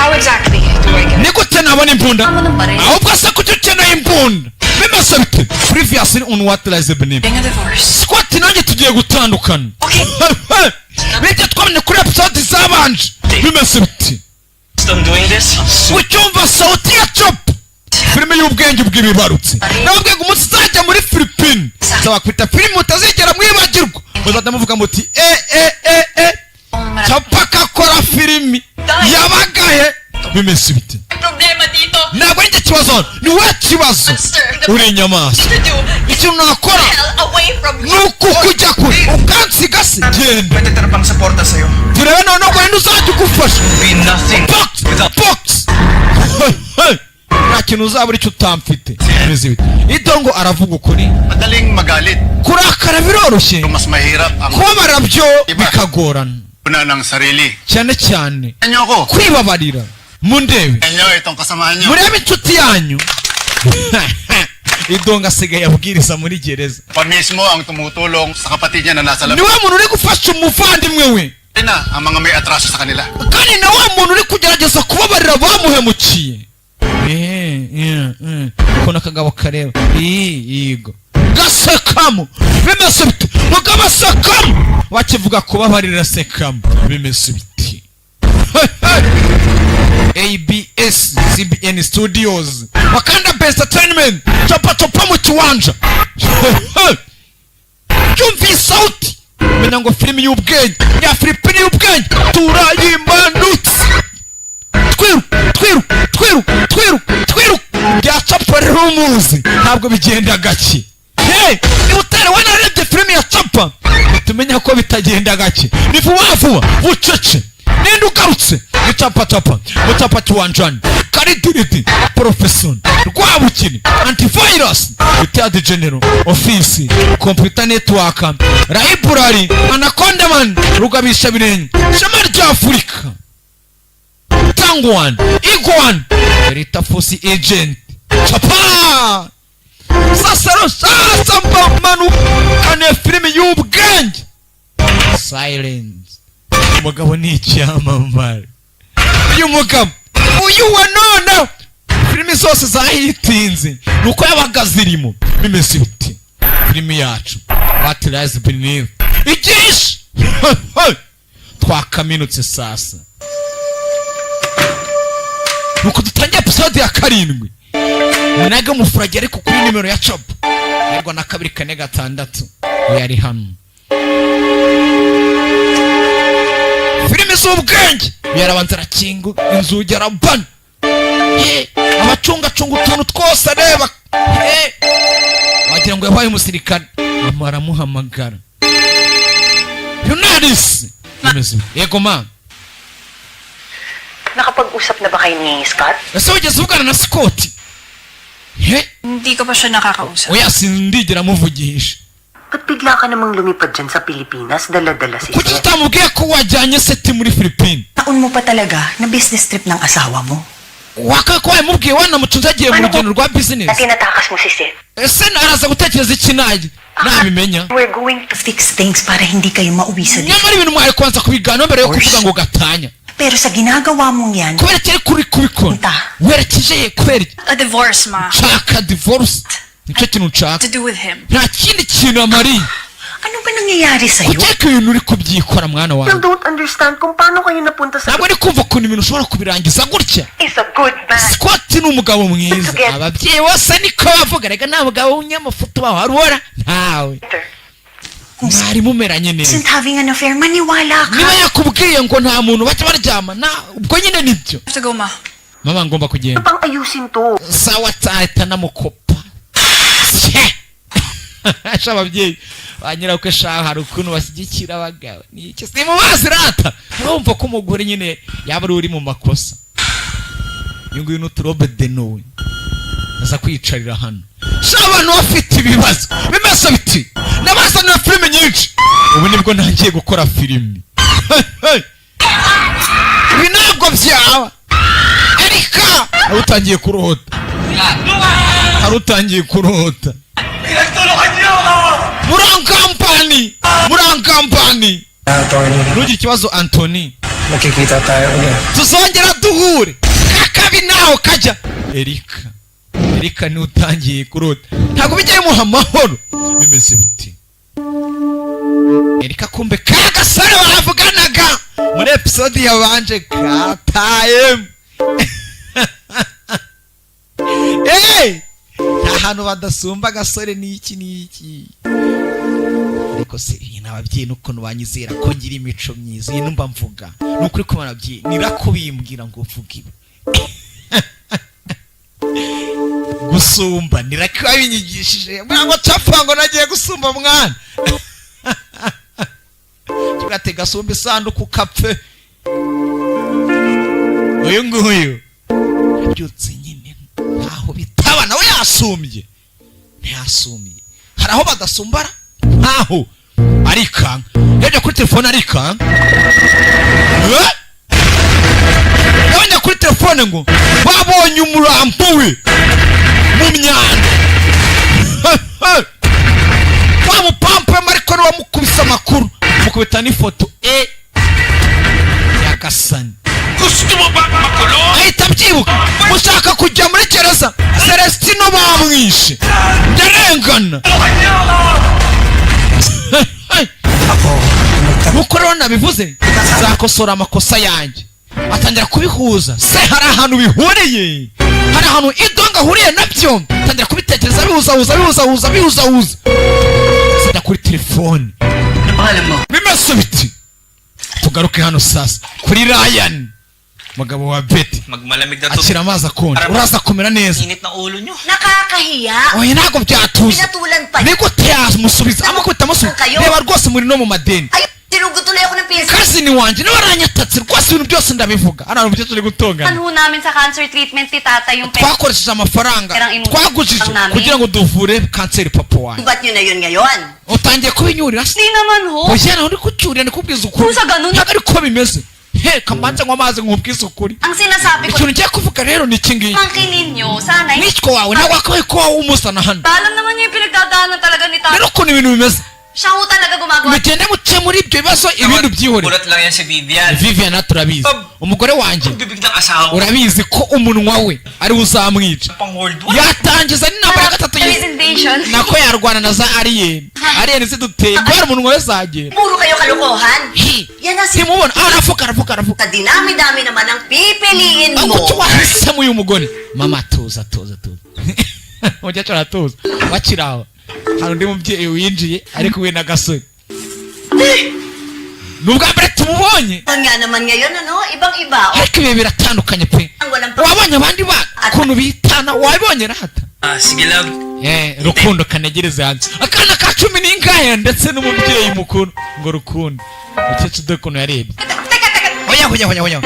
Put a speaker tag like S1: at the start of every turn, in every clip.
S1: How exactly do I get
S2: Ni gute nabona imbunda? Ahubwo se kuki ukeneye imbunda? Bimeze bite? Previously on What Lies Beneath.
S1: Getting a divorce.
S2: Scott nanjye tugiye gutandukana. Bijya twabonye kuri episode zabanje. Bimeze biti?
S3: I'm doing this.
S2: Ucyumva sauti ya Chop, filime y'ubwenge bw'ibibarutse. Nababwiye ngo umunsi uzajya muri Filipine nzabakwita filime mutazigera mwibagirwa, muzajya muvuga muti: "E e e e, Chapa akakora filimi yabagahe?" Bimeze biti?
S1: Problema dito.
S2: Ntabwo ari njye kibazo hano, ni wowe kibazo, uri inyamaswa.
S1: To do
S2: Ikintu nakora
S1: hell away from
S2: ni uku kujya kure ukansiga se. Genda.
S3: Pwede tara pang suporta sa'yo.
S2: Turebe noneho ngo wenda uzajya ugufasha.
S3: Be nothing
S2: Box
S3: without
S2: box, nta kintu uzaba icyo utamfite. Bimeze bite? Idongo aravuga ukuri.
S4: Madaling magalit.
S2: Kurakara biroroshye.
S4: Pero mas mahirap ang
S2: Kubabara byo bikagorana.
S4: Una ng sarili.
S2: Cyane cyane
S4: Nyo ko.
S2: kwibabarira. Mundebe.
S4: Nyo itong kasamahan nyo.
S2: Murebe inshuti yanyu. Idongo asigaye abwiriza muri gereza.
S4: Pa mismo ang tumutulong sa kapatid niya na nasa
S2: Ni
S4: labas
S2: wa muntu uri gufasha umuvandimwe we
S4: na ang mga may atraso sa kanila.
S2: kandi na wa muntu uri kugerageza kubabarira bamuhemukiye. Ukuntu akagabo kareba. Yego, gasekamo. Bimeze bite? Mugabo asekamo bakivuga kubabarira, sekamo. Bimeze biti? ABS CBN Studios, Wakanda Best Entertainment, chapa chapa mu kiwanja. Cyumva sauti, menya ngo filimi y'ubwenge ya Filipine y'ubwenge turayimanutse. Twiru twiru twiru twiru twiru bya Chapa rero umuzi ntabwo bigenda gake. Hey, niba utari wanarebye filimi ya Chapa, tumenya ko bitagenda gake, ni vuba vuba, bucece. Ninde ugarutse? Ni Chapa Chapa mu Chapa kiwanjani, Karidiridi, Professor Rwabukini, Antivirus, Retired General Office, Computer Network, Library, Anacondaman, Rugabisha Birenge, Shema rya Afurika, Tangwan Igwan, Delta Force Agent Chapa. Sasa rero, sasa mbamanuka filimi y'ubwenge. Silence. Umugabo ni icyamamare uyu mugabo uyu wa none. Filimi zose zahitinze ni uko yabaga zirimo. Bimeze biti filimi yacu What Lies Beneath? Igishe twakaminutse. Sasa nuko dutangiye episode ya 7. Munage umufurage ariko kuri nimero ya Chop yarwa na 2 4 6, we ari hano. Filimi z'ubwenge. Yarabanza arakinga inzugi, arabana. Abacungacunga utuntu twose areba. Wagira ngo yabaye umusirikare. Mama aramuhamagara. Yunarisi, yego ma.
S5: Nakapag-usap na ba kayo ni Scott?
S2: Ese wigeze uvugana na Scott he?
S1: Hindi ko pa siya nakakausap.
S2: Oya, sindigera muvugisha.
S5: Ba't bigla ka namang lumipad dyan sa Pilipinas, dala-dala si
S2: Kuki
S5: Seth?
S2: utamubwiye ko wajyanye Seti muri Filipine?
S6: Taon mo pa talaga na business trip ng asawa mo.
S2: Wakabaye ko wamubwiye wanamucunze agiye mu rugendo rwa
S5: Na
S2: business.
S5: tinatakas mo si Seth.
S2: Ese araza gutekereza iki nanjye nabimenya?
S5: We're going to
S6: Fix things para hindi kayo mauwi sa
S2: Nyamara ibintu mwari kubanza kubiganiraho mbere yo kuvuga ngo gatanya.
S6: Pero sa ginagawa mong yan,
S2: Kubera iki ariko uri kubikora?
S6: Ta.
S2: Werekeje ye kubera iki?
S1: A divorce, ma.
S2: Nshaka divorce, nicyo kintu nshaka.
S1: To do with him.
S2: Nta kindi kintu amariye.
S6: Ano ba nangyayari sa'yo?
S2: Kuki ariko ibintu uri kubyikora, mwana
S5: still
S2: wawe?
S5: don't understand kung paano kayo napunta sa
S2: Ntabwo ari kumva ukuntu ibintu ushobora kubirangiza gutya.
S5: Is a good man.
S2: Scott ni umugabo mwiza. Ababyeyi bose niko bavuga reka. Nta mugabo w'umunyamafuti ubaho warubora ntawe. Mwari mumeranye neza.
S6: Isn't having an affair, maniwala ka.
S2: Niba yakubwiye ngo nta muntu bajya baryama na ubwo nyine nibyo.
S1: I have to go, ma.
S2: Mama, ngomba kugenda.
S5: Pang ayusin to.
S2: Sawa, nzahita namukopa. Sha, ababyeyi ba nyirakwe sha, hari ukuntu bashyigikira abagabo. Ni iki simubazi rata? Urumva ko umugore nyine yaba ari uri mu makosa. Uyu nguyu ni uturobe denowe aza kwiyicarira hano. Sha, abantu bafite ibibazo. Bimeze biti? Nabazanira filime nyinshi, ubu nibwo ntangiye gukora filimi. Ibi ntabwo byaba. Erika, hari utangiye kurota, hari utangiye kurota. Murangampani, murangampani.
S7: Attorney,
S2: Ntugire ikibazo, Antony.
S7: magkikita tayo ulit.
S2: Tuzongera duhure. Ntiduhure kakabi naho kajya. Erika, Erika niwe utangiye kurota, ntabwo bijya bimuha amahoro. Bimeze biti Erika? Kumbe ka gasore bavuganaga muri episode yabanje katayemu. Hey! Nta hantu badasumba agasore n'iki n'iki. Ariko se iyi ni ababyeyi n'ukuntu banyizera ko ngira imico myiza, iyi numva mvuga ni ukuri ko ababyeyi nirakubimbwira ngo mvuge ibi gusumba, nirakubinyigishije ngo capfa ngo nagiye gusumba mwana kivuga ati gasumba isanduku kapfe. Uyu nguyu yabyutse nyine ntaho bitaba, nawe yasumbye, ntiyasumbye. Hari aho badasumbara, ntaho. Arikanga, yajya kuri telefone arikanga. Eh? Yabonye kuri telefone ngo babonye umurambo we mu myanda. Wa mupampemo ariko niwe wamukubise amakuru, mukubita n'ifoto e nyagasani.
S3: Gusto mo ba makulong?
S2: Ahita abyibuka, mushaka kujya muri gereza. Celestino bamwishe, ndarengana. Nkuko rero nabivuze, nzakosora amakosa yanjye. Atangira kubihuza se, hari ahantu bihuriye, hari ahantu idonga ahuriye nabyo. Atangira kubitekereza, bihuzahuza, bihuzahuza, bihuzahuza. Zijya kuri telefone.
S3: Ano pangalan mo?
S2: Bimeze biti? Tugaruke hano sasa kuri Ryan, mugabo wa Betty.
S3: Magmalamig na to.
S2: Akira amazi akonje, uraza kumera neza.
S3: Init na ulo nyo.
S5: Nakakahiya.
S2: Oya, ntabwo byatuza.
S5: Pinatulan pa.
S2: Ni gute yamusubiza, amukubita, amusubiza?
S5: Kayo.
S2: Reba rwose muri no mu madeni.
S5: Ay, sinugo tuloy ako ng pinsan.
S2: Cousin wanjye niwe aranyatatse rwose, ibintu byose ndabivuga hano. Hari umukecuru uri gutongana.
S7: Ho namin sa cancer treatment ni tata yung pera.
S2: Twakoresheje amafaranga twagujije
S7: Ang namin.
S2: kugira ngo duvure kanseri papa wanjye.
S5: Ba't nyo na yun ngayon?
S2: Utangiye kubinyurira se?
S7: Hindi naman ho.
S2: Oya, nawe uri kucyurira, ndikubwiza ukuri.
S7: Kusa ganun.
S2: Ntabwo ariko bimeze. He, kamanza nywa amazi nkubwize ukuri.
S7: Ang sinasabi ko,
S2: Ikintu ngiye kuvuga rero ni iki ngiki.
S7: pangkin ninyo, sana
S2: Mwishywa wawe ntabwo wakabaye kuba umusana hano.
S7: Alam naman niyo yung pinagdadaanan talaga ni tata.
S2: Rero ukuntu ibintu bimeze,
S7: Siya ho talaga gumagawa.
S2: mugende muce muri ibyo bibazo, ibindi byihorere.
S3: Kulot lang yan si Vivian.
S2: Vivian na turabizi, umugore wanjye.
S3: Bibig ng asawa ko.
S2: Urabizi ko umunwa we ari we uzamwica.
S3: Pang world war.
S2: Yatangiza n'intambara ya gatatu
S7: There is invasion.
S2: nako yarwana na za alien, alien ziduteye kubera umunwa we zagera.
S5: Puro kayo kalokohan. Yan ang
S2: Simubona aravuga, aravuga, aravuga.
S5: Sa dinami-dami naman ang pipiliin mo.
S2: Kuki wahisemo uyu mugore? Mama, tuza, tuza, tuza. Umukecuru aratuza. Bakiri aho, hari undi mubyeyi winjiye ari kumwe n'agasore, ni ubwa mbere tumubonye.
S5: Ang nga naman ngayon, ano? Ibang-iba. O,
S2: Ariko ibi biratandukanye pe.
S5: ang walang
S2: Wabonye abandi bana ukuntu bitana? Wabibonye rata?
S3: Ah, sige love.
S2: Eh, Rukundo kanegereze hanze akana ka cumi n'ingahe ndetse n'umubyeyi mukuru ngo Rukundo. Umukecuru dore ukuntu yarebye. Oya, oya, oya, oya,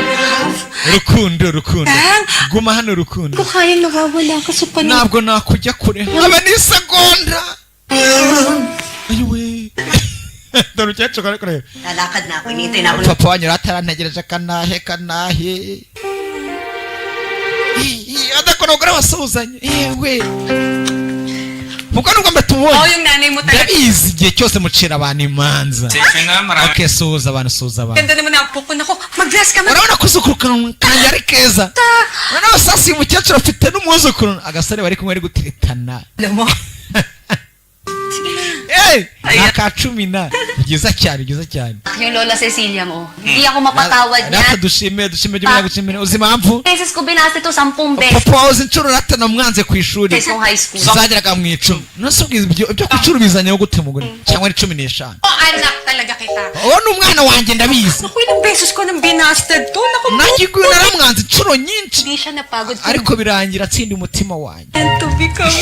S2: Rukundo, Rukundo, guma hano Rukundo.
S7: Ko kayang nawawala ka sa panig.
S2: Ntabwo nakujya kure habe n'isegonda. Ayiwe, dore umukecuru ari kureba.
S5: Lalakad na ako. Hinihintay na ako.
S2: Papa wanyu rero atarantegereje. Kanahe, kanahe adakora umugore wasuhuzanye yewe ubwo nubwo mbere tumubonye.
S1: Oh, yung nanay mo talaga.
S2: Ndabizi igihe cyose mucira abantu imanza.
S3: Sensya na, marami.
S2: Ok, suhuza abantu, suhuza abantu.
S1: Ganda naman ang apo ko. Nako, mag-dress ka, mag-
S2: Urabona ko uzukuru kanjye ari keza. Noneho sasa uyu mukecuru afite n'umwuzukuru, agasore bari kumwe ari guteretana.
S1: Alam mo.
S2: Eh, ni aka cumi na, byiza cyane, byiza cyane.
S7: Yung Lola Cecilia mo. Hindi ako mapatawad
S2: Rata
S7: niya.
S2: dushime, dushime, jya umenya gushimira. Uzi impamvu?
S7: Beses ko binasa ito, 10 beses
S2: Papa wawe uzi inshuro rata namwanze ku ishuri
S7: nung high school.
S2: zageraga mu 10. Nonese ubwo ibyo ku 10 bizanyeho gute mugore? Cyangwa ni 15?
S1: Oh, anak talaga kita.
S2: Uwo ni umwana wanjye, ndabizi.
S1: Naku, ilang beses ko nang binasted to. Naku,
S2: Nanjye ubwo naramwanze inshuro nyinshi,
S7: Hindi siya napagod.
S2: ariko birangira atsinda umutima wanjye.
S1: And to be kami.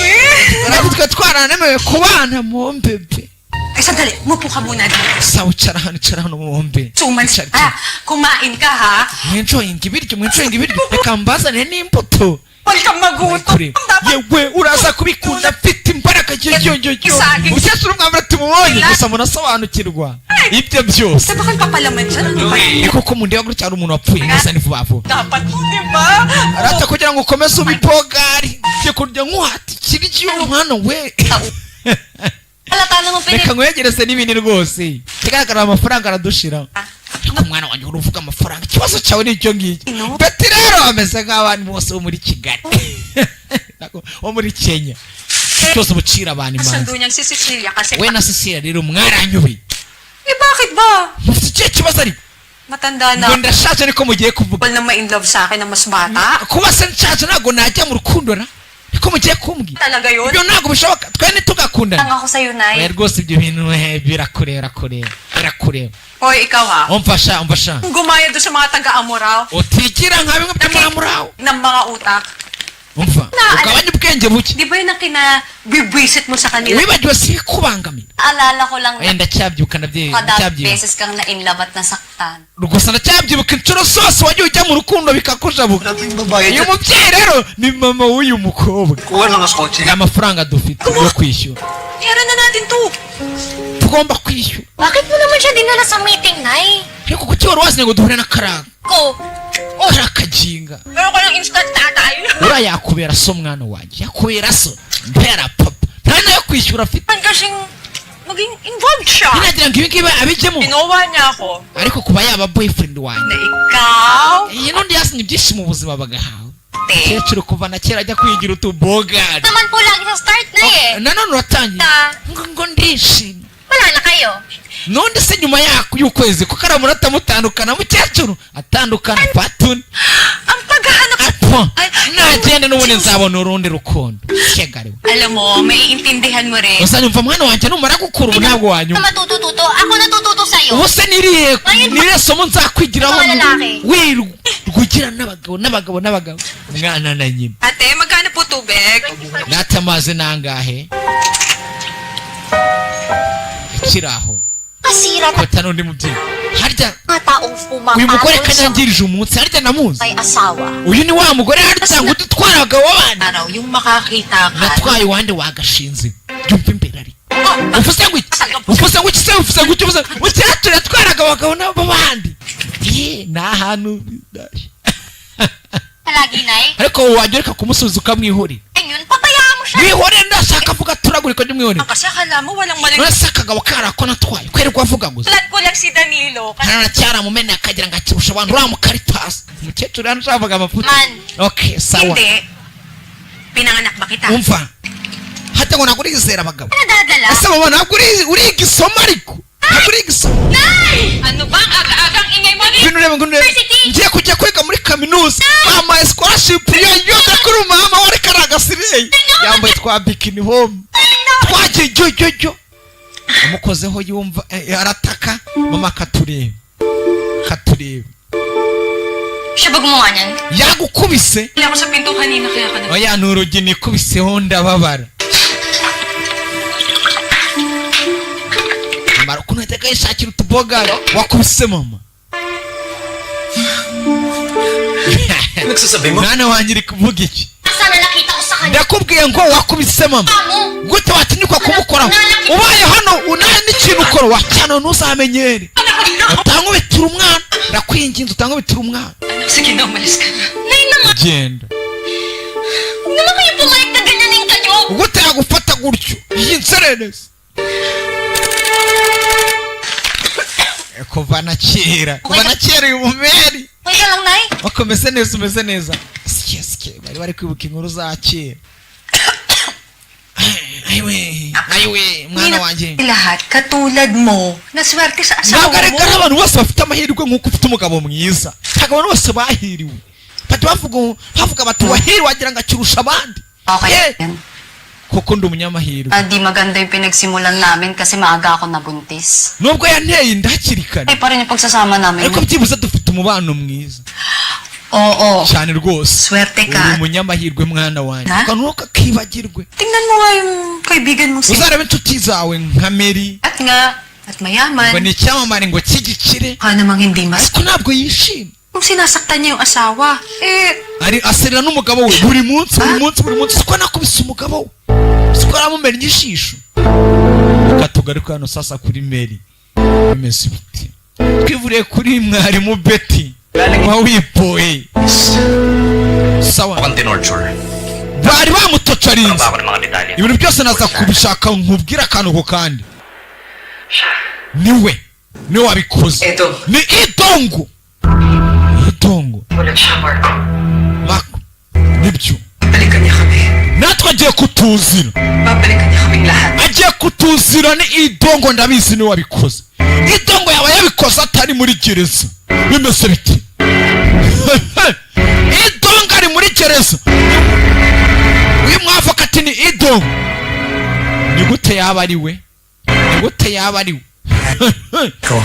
S2: Natwe twe twaranemewe kubana mu mbebe.
S1: Ay, sandali. Mupo ka muna dito.
S2: Sawa, icara hano, icara hano mu mbe.
S1: Suman.
S2: Icara, icara.
S1: Ah, kumain ka ha.
S2: Mwenjoyinga ibiryo, mwenjoyinga ibiryo, reka mbazanire n'imbuto.
S1: Huwag kang magutom.
S2: Kureba yewe, uraza kubikunda, mfite imbaraga. Yo yo yo yo, umukecuru mwambara tumubonye gusa munasobanukirwa ibyo byose.
S1: Sa baka papalaman siya. Ano ba?
S2: Ni koko mundeba gutya hari umuntu wapfuye neza ni vuba vuba.
S1: Dapat mo, di ba?
S2: Arata kugira ngo ukomeze ube ibogari byo kurya nkuhata ikiryo mwana we.
S7: Halata naman
S2: Reka nkwegereze n'ibindi rwose, ikigaragara amafaranga aradushira. Ariko mwana wanjye, uri uvuga amafaranga, ikibazo cyawe ni icyo ngicyo. Beti rero ameze nk'abantu bose bo muri Kigali, bo muri Kenya, cyose bucira abantu imanza.
S1: Kasundo niyan si Cecilia kasi.
S2: We na Cecilia rero mwaranyobeye.
S1: Eh, bakit ba?
S2: Mufite ikihe kibazo ariko?
S1: Matanda na.
S2: Ngo ndashaje, niko mugiye kuvuga?
S1: Wal na ma-in love sa akin na mas bata.
S2: Kuba se nshaje ntabwo najya mu rukundo na niko mugiye kumbwira?
S1: Talaga yun?
S2: Ibyo ntabwo bishoboka, twe ntitugakundana.
S7: Lang ako sa'yo,
S2: Oya.
S7: Nay.
S2: Rwose ibyo bintu birakureba, birakureba, birakureba.
S1: Hoy, ikaw ha.
S2: Umfasha, umfasha.
S1: Gumaya doon sa mga taga-Amorao
S2: Utigira nka bimwe by'umuramurawo.
S1: Ng mga utak.
S2: Umva, ugabanye ubwenge buke.
S1: Di ba yun ang kinabibwisit mo sa kanila?
S2: Wibagiwe si kubangamira.
S7: Alala ko lang
S2: Oya, ndacyabyibuka, ndabyibuka,
S7: kada
S2: ndacyabyibuka.
S7: Beses kang na-in love at nasaktan.
S2: Gusa ndacyabyibuka inshuro zose wagiye ujya mu rukundo bikakujabuka. Uyu mubyeyi rero ni mama w'uyu mukobwa.
S3: Kuha lang sa kotse.
S2: Amafaranga dufite yo kwishyura.
S1: Pera na natin to.
S2: Tugomba kwishyura.
S7: Bakit mo naman siya dinala sa meeting, Nay?
S2: Ariko kuki wari wazanye ngo duhure n'akaraga?
S7: Ko,
S2: Kariya kajinga.
S1: Meron ko ng instant tatay.
S2: Uriya yakubera so, mwana wanjye, yakubera so, mbera papa, nta nayo kwishyura afite.
S1: Man kasing maging involved siya.
S2: Nagira ngo ibi ngibi abijyemo.
S1: Ginawa niya ako
S2: Ariko kuba yaba boyfriend wanjye
S1: na ikaw.
S2: Iyi n'undi yasinye ibyishimo mu buzima bagahawe.
S1: Te.
S2: Umukecuru kuva na kera ajya kwigira utubogari.
S7: Naman po lagi sa start, Nay eh.
S2: Nanone uratangiye.
S7: Ta.
S2: Ngo ndishimye.
S7: Wala na kayo.
S2: N'undi se nyuma yako y'ukwezi kuko aramura atamutandukana, mukecuru atandukana patuni.
S1: Ang paghahanap.
S2: Apo nagenda n'ubundi nzabona urundi rukundo kegariwe.
S1: Alam mo, maiintindihan mo rin.
S2: Gusa nyumva mwana wanjye, numara gukura ubu ntabwo wanyumva.
S7: Matutututo. Ako natututo sa'yo.
S2: Ubu se niriye niriye somo nzakwigiraho?
S7: Mga lalaki.
S2: Wirwugira n'abagabo n'abagabo n'abagabo, mwana na nyina.
S1: Ate, magkano po tubig?
S2: Nata amazi nangahe akiri aho?
S7: Kasira na
S2: Kota n'undi mubyeyi harya.
S7: mga taong
S2: Uyu mugore
S7: pumapatol sa
S2: kanyangirije umunsi harya namuzi.
S7: may asawa.
S2: Uyu ni wa mugore harya ngo udutwara abagabo b'abandi.
S1: Araw, yung makakita ka.
S2: Natwaye iwande wagashinze, byumva imbere ari uvuze ngo iki? Uvuze ngo iki se? Uvuze ngo iki? Uvuze mukecuru yatwaraga abagabo nabo bandi. Ye, ni ahantu.
S7: Palagi, Nay.
S2: Ariko wowe wajya ureka kumusubiza ukamwihorera.
S7: Ayun, pabayaan mo siya.
S2: Mwihorere, ndashaka avuga turagurika, jya umwihorera.
S1: Kasi akala mo walang maling.
S2: None se akagabo kari ko natwaye kwerwa avuga ngo
S1: Plan ko lang si Danilo. Kasi
S2: hano cyaramumena akagira ngo akirusha abantu uriya mukaritasi. Umukecuru hano ushavuga amafuti.
S7: Man.
S2: Okay, sawa.
S1: Hindi. Pinanganak ba kita?
S2: Umva hajya ngo ntabwo urizera abagabo.
S7: Nadadala.
S2: Ese mama, ntabwo uriga isomo? Ariko ntabwo uriga isomo.
S1: Ano ba? Ang aga-agang ingay mo rin.
S2: Ngwino urebe, ngwino urebe. Ngiye kujya kwiga muri kaminuza, bampaye scholarship yo yoga kuri mama wari karagasireye yambaye twa bikini home twagiye jyo jyo jyo, umukozeho yumva arataka. Mama akatureba, akatureba.
S7: Siya ba gumawa niyan?
S2: Yagukubise.
S1: Ako sa pinto kanina kaya ka na.
S2: Oya, ni urugi nikubiseho, ndababara. Amara ukuntu yajyaga yishakira utuboga. Wakubise mama?
S3: Nagsasabi mo?
S2: Mwana wanjye, uri kuvuga iki?
S7: Sana nakita ko sa kanya.
S2: Ndakubwiye ngo wakubise mama.
S7: Amo.
S2: Gute watinyuka kumukoraho ubaye hano unaye n'ikintu ukora wacyana ntuzamenyere utankubitira umwana, ndakwinginze, utankubitira umwana.
S1: Anak, sige na, umalis ka na.
S7: Nay naman.
S2: Genda.
S7: Huwag naman kayo pumayag na ganyanin kayo.
S2: Gute yagufata gutyo iyi nsererezi? Kuva na kera, kuva na kera uyu mumeri.
S7: Okay ka lang, Nay?
S2: Wako umeze neza, umeze neza. Sike sike, bari bari kwibuka inkuru za kera. Ayiwe, ayiwe, mwana wanjye.
S6: Lahat, katulad mo, naswerte sa asawa
S2: Ntabwo
S6: mo.
S2: ari abantu bose bafite amahirwe nk'uko ufite umugabo mwiza. Ntabwo abantu bose bahiriwe. Bajya bavuga bati wahiriwe, wagira ngo akirusha abandi.
S7: Okay.
S2: Eh,
S7: Yan.
S2: kuko ndi umunyamahirwe.
S7: Ah, di maganda yung pinagsimulan namin kasi maaga ako nabuntis.
S2: Nubwo yanteye inda hakiri kare,
S7: Ay pa rin yung pagsasama namin.
S2: ariko byibuze dufite umubano mwiza.
S6: Oo.
S2: Cyane rwose.
S6: Swerte
S2: Uri
S6: ka.
S2: umunyamahirwe, mwana wanjye.
S6: Ha?
S2: Akantu kakibagirwe.
S6: Tingnan mo nga yung kaibigan mong si
S2: Uzarebe inshuti zawe nka Mary.
S6: At nga, at mayaman.
S2: Ngo ni icyamamare, ngo cy'igikire.
S6: Baka namang hindi mas.
S2: Ariko ntabwo yishimye.
S6: Kung sinasaktan niya yung asawa, eh,
S2: Ari aserera n'umugabo we buri munsi, buri munsi, buri munsi. Siko nakubise umugabo we, siko aramumennye ijisho. Reka tugaruke hano sasa kuri Mary, bimeze bite? Twivuriye kuri mwarimu Betty wa wipoye, sawa?
S3: Mukhang tinorture.
S2: Bari bamutocarinze.
S3: Ba ako ng mga detalye?
S2: Ibintu byose naza kubishaka nkubwire akantu ku kandi niwe. Niwe wabikoze.
S1: Eto.
S2: Ni Idongo, Idongo.
S1: Wala siya, Marco.
S2: Marco, nibyo.
S1: Balikan niya kami.
S2: Natwe agiye kutuzira.
S1: Babalikan niya kaming lahat.
S2: Agiye kutuzira, ni Idongo, ndabizi niwe wabikoze. Idongo yaba yabikoze atari muri gereza? Bimeze biti? Idongo ari muri gereza. Uyu mwavokati ni Idongo. Ni gute yaba ari we? Ni gute yaba ari we?
S8: Ko,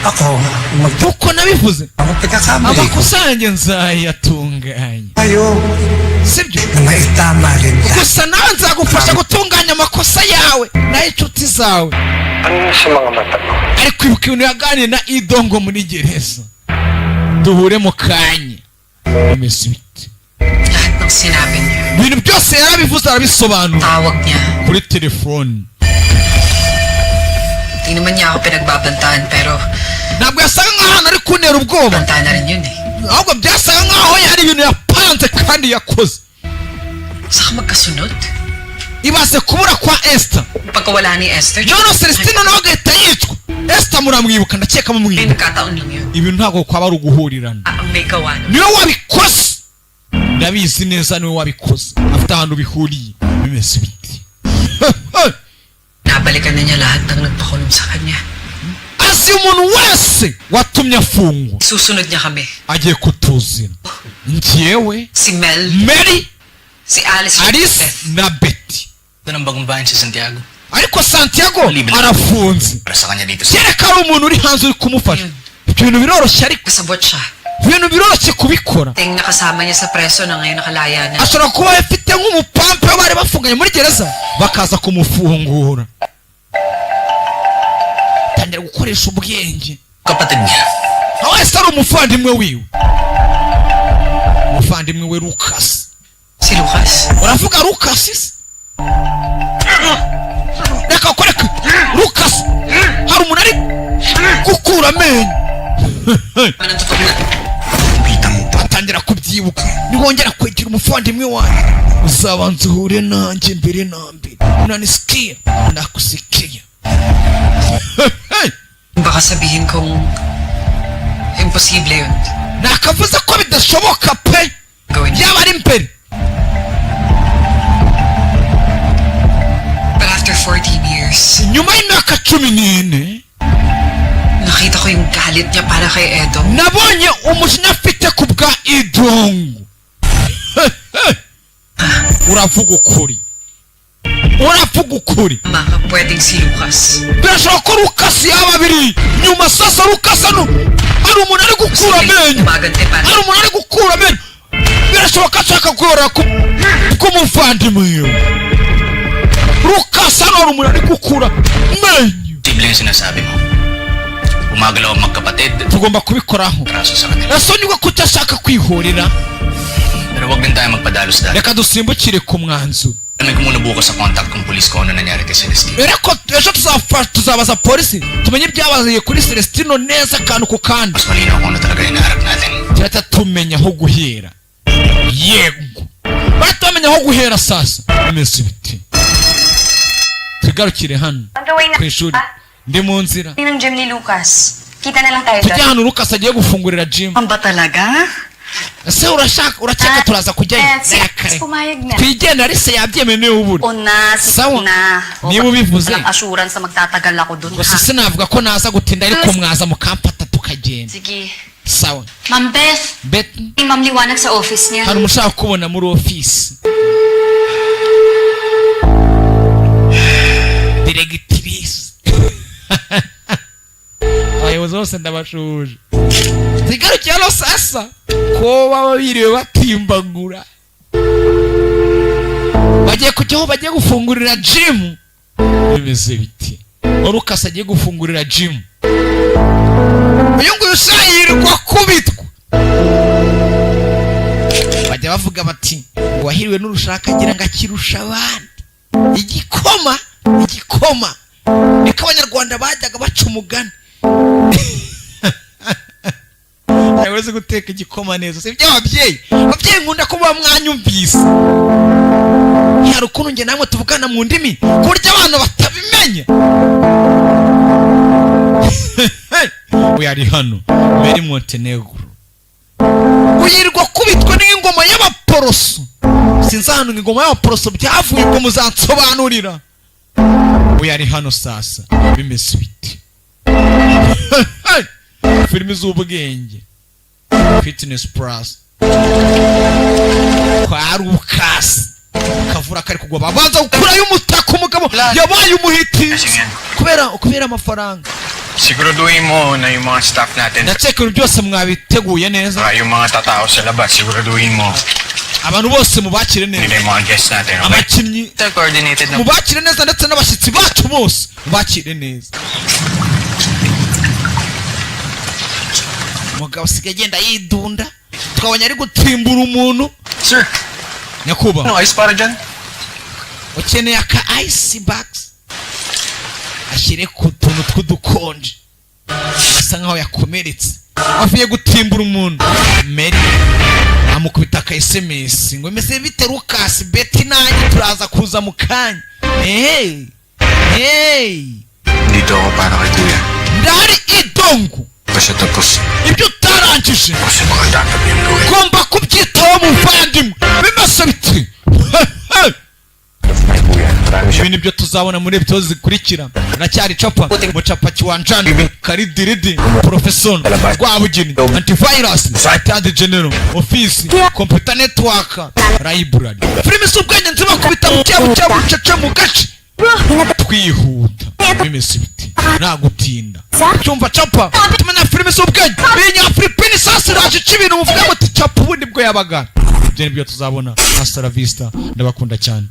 S8: ako, mag
S2: Kuko nabivuze,
S8: ako pagkakamali ko.
S2: amakosa yanjye nzayatunganya.
S8: Kayo,
S2: Sibyo?
S8: na maitama rin lahat.
S2: Gusa nawe nzagufasha gutunganya amakosa yawe n'ay'inshuti zawe.
S3: Ano sa mga mata mo?
S2: Ari kwibuka ibintu yaganiriye na Idongo muri gereza. Duhure mu kanya. Bimeze bite?
S1: Lahat ng sinabi niya.
S2: Ibintu byose yarabivuze, arabisobanura.
S1: Tawag niya.
S2: Kuri telefoni.
S1: Hindi naman niya ako pinagbabantaan pero
S2: Ntabwo yasaga nk'ahantu ari kuntera ubwoba.
S1: bantaan na rin yun eh.
S2: Ahubwo byasaga nk'aho yari ibintu yapanze kandi yakoze.
S1: Saka magkasunod.
S2: Ibaze kubura kwa Esther.
S1: Pagkawala ni Esther.
S2: None Celestino nawe agahita yicwa. Esther muramwibuka, ndakeka
S1: Ay,
S2: mumwibuka.
S1: nagkataon lang yun.
S2: Ibintu ntabwo kwaba ari uguhurirana.
S1: Ah, ang may gawa nun.
S2: Niwe wabikoze, ndabizi neza, niwe wabikoze, afite ahantu bihuriye. Bimeze biti?
S1: Nabalikan na niya lahat ng nagpakulong sa kanya.
S2: Azi umuntu wese watumye afungwa.
S1: Susunod niya kami.
S2: Agiye kutuzira, njyewe,
S1: Si Mel,
S2: Mary,
S1: si Alice,
S2: Alice
S1: Beth.
S2: na Betty.
S3: Ito ng bagong bayan si Santiago.
S2: Ariko Santiago arafunze.
S3: Para sa kanya dito sa...
S2: Kereka ari umuntu uri hanze uri kumufasha. Ibyo bintu biroroshye ariko.
S1: Kasabot siya.
S2: Ibintu biroroshye kubikora.
S1: Ting nakasama niya sa preso na ngayon nakalaya na.
S2: Ashobora kuba afite nk'umupampe bari bafunganye muri gereza, bakaza kumufungura. Tangira gukoresha ubwenge.
S3: Kapatid niya.
S2: Aho wese ari umuvandimwe wiwe, umuvandimwe we Lucas.
S1: Si Lucas?
S2: Uravuga Lucas se? Reka kureka Lucas. Hari umuntu ari gukura amenyo.
S1: Anong totoo na?
S3: Kita mo pa.
S2: Atangira kubyibuka. Niwongera kwegera umuvandimwe wanjye, uzabanza uhure nanjye mbere na mbere. Unanisikia? Nakusikia.
S1: Baka sabihin kong imposible yun.
S2: Nakavuze ko bidashoboka pe.
S1: Gawin niya.
S2: Yaba ari mbere.
S1: But after 14 years,
S2: Nyuma y'imyaka 14,
S1: nakita ko yung galit niya para kay Edo.
S2: nabonye umujinya afite ku bwa Idongo. Uravuga ukuri, uravuga ukuri.
S1: Baka pwedeng si Lucas.
S2: Birashoboka ko Lucas yaba abiri nyuma. Sasa Lucas hano hari umuntu ari gukura amenyo.
S1: Gumagante para.
S2: Hari umuntu ari gukura amenyo. Birashoboka ashaka guhora k'umuvandimwe we Lucas. Hano hari umuntu ari gukura amenyo.
S3: Posible yung sinasabi mo. Gumagalaw ang magkapatid.
S2: Tugomba kubikoraho.
S3: Atraso sa kanila.
S2: Ese nibwo kuki ashaka kwihorera?
S3: Pero wag din tayo magpadalos dahil.
S2: Reka dusimbukire ku mwanzuro.
S3: Alamin ko muna bukas sa contact kong police ko ano nangyari kay Celestino.
S2: Rero ko ejo tuzabaza polisi, tumenye ibyabaye kuri Celestino neza, akantu ku kandi.
S3: Mas malinaw kung ano talaga hinaharap natin.
S2: Turahita tumenya aho guhera. Yego, bahita bamenya aho guhera. Sasa bimeze biti? Tugarukire hano.
S7: On the way na.
S2: Ku ishuri, ndi mu nzira.
S7: Ng gym ni Lucas. Kita na lang tayo
S2: Tujye
S7: doon.
S2: ahantu Lucas agiye gufungurira gym.
S7: Ang ba talaga?
S2: Ese urashaka, urakeka turaza kujyayo?
S7: Eh, si
S2: Reka, reka.
S7: pumayag na.
S2: Twigenda, Alice yabyemeye, niwe ubura.
S7: O na, sige
S2: Sawa.
S7: na. O,
S2: Niba ubivuze.
S7: Walang assurance na magtatagal ako dun,
S2: Gusa
S7: ha?
S2: sinavuga ko naza gutinda, ariko mwaza mukamfata tukagenda.
S7: Sige.
S2: Sawa.
S7: Ma'am Beth,
S2: Bet.
S7: may Ma'am Liwanag sa office niya.
S2: Hari umuntu ushaka kubona muri ofisi, directrice. Abayobozi bose ndabashuje. Zigarukiye hano sasa, ko baba biriwe batimbagura, bagiye kujya aho bagiye gufungurira gym. Bimeze biti? Lucas agiye gufungurira gym. Uyu nguyu ushayirirwa kubitwa. Bajya bavuga bati uwahiriwe n'urushaka agira ngo akirusha abandi igikoma. Igikoma niko Abanyarwanda bajyaga baca umugani. Ntabwo uzi guteka igikoma neza, si ibyo? Ababyeyi, ababyeyi, nkunda ko muba mwanyumvise. Hari ukuntu njye namwe tuvugana mu ndimi ku buryo abantu batabimenya. Uyu ari hano, Mary Montenegro, uyirwa kubitwa n'ingoma y'abaporoso. Sinzi ahantu ingoma y'abaporoso byavuye, ubwo muzansobanurira. Uyu ari hano sasa, bimeze biti? Filimi z'ubwenge, Fitness Plus kwa Rukasi. Kavura kari kugwa, babanza gukurayo umutaka. Umugabo yabaye umuhiti kubera amafaranga.
S9: Siguraduhin mo na yung mga staff natin,
S2: Ndakeka ibintu byose mwabiteguye neza.
S9: saka yung mga tatao sa labas, siguraduhin mo
S2: Abantu bose mubakire neza.
S9: nila yung mga guests natin, okay?
S2: Abakinnyi
S1: Coordinated na
S2: mubakire neza, ndetse n'abashyitsi bacu bose mubakire neza. Umugabo asigaye agenda yidunda, twabonye ari gutimbura umuntu.
S9: Sir,
S2: Nyakubahwa.
S9: ano ice para dyan?
S2: Ukeneye aka ice box, ashyire ku tuntu tw'udukonje. Asa nkaho yakomeretse, avuye gutimbura umuntu. Mary amukubita aka SMS ngo: "Mese bite Lucas? Betty nanjye turaza kuza mu kanya." Hey hey.
S9: Dito ako para kay Kuya.
S2: Ndahari idongo.
S9: Pa siya tapos.
S2: Ibyo utarangije
S9: Kasi mga dapat niyang gawin.
S2: ugomba kubyitaho, muvandimwe. Bimeze biti?
S9: Kay Kuya, marami siya.
S2: Ibi nibyo tuzabona muri episode zikurikira. Racyari capa mucapa kiwanjani karidiridi, profesor Rwabugeni, antivirus, atandi general office, computer network, library. Filimi z'ubwenge nzibakubita buke buke, bucece, mu gace, twihuta. Bimeze biti? Nta gutinda, cyumva capa tumenya filimi z'ubwenge. Iyi nyafilipini sasa iraje ica ibintu, muvuga muti: "Capa ubundi bwo yabaga." Ibyo nibyo tuzabona. Hasta la vista, ndabakunda cyane.